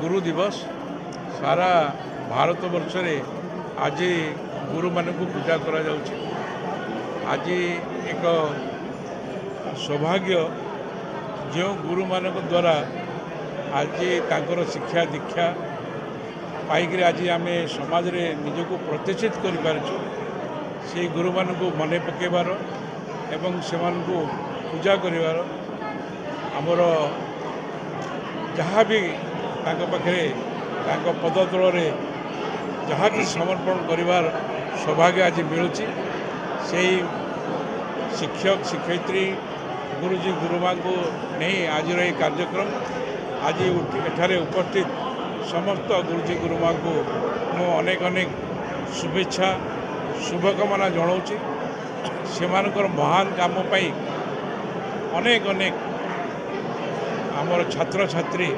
ଗୁରୁ ଦିବସ। ସାରା ଭାରତବର୍ଷରେ ଆଜି ଗୁରୁମାନଙ୍କୁ ପୂଜା କରାଯାଉଛି। ଆଜି ଏକ ସୌଭାଗ୍ୟ, ଯେଉଁ ଗୁରୁମାନଙ୍କ ଦ୍ୱାରା ଆଜି ତାଙ୍କର ଶିକ୍ଷା ଦୀକ୍ଷା ପାଇକରି ଆଜି ଆମେ ସମାଜରେ ନିଜକୁ ପ୍ରତିଷ୍ଠିତ କରିପାରିଛୁ, ସେଇ ଗୁରୁମାନଙ୍କୁ ମନେ ପକାଇବାର ଏବଂ ସେମାନଙ୍କୁ ପୂଜା କରିବାର, ଆମର ଯାହା ବି ତାଙ୍କ ପାଖରେ ତାଙ୍କ ପଦ ତଳରେ ଯାହା କିଛି ସମର୍ପଣ କରିବାର ସୌଭାଗ୍ୟ ଆଜି ମିଳୁଛି। ସେଇ ଶିକ୍ଷକ ଶିକ୍ଷୟିତ୍ରୀ, ଗୁରୁଜୀ ଗୁରୁମାଙ୍କୁ ନେଇ ଆଜିର ଏହି କାର୍ଯ୍ୟକ୍ରମ। ଆଜି ଏଠାରେ ଉପସ୍ଥିତ ସମସ୍ତ ଗୁରୁଜୀ ଗୁରୁମାଙ୍କୁ ମୁଁ ଅନେକ ଅନେକ ଶୁଭେଚ୍ଛା ଶୁଭକାମନା ଜଣାଉଛି। ସେମାନଙ୍କର ମହାନ କାମ ପାଇଁ ଅନେକ ଅନେକ ଆମର ଛାତ୍ରଛାତ୍ରୀ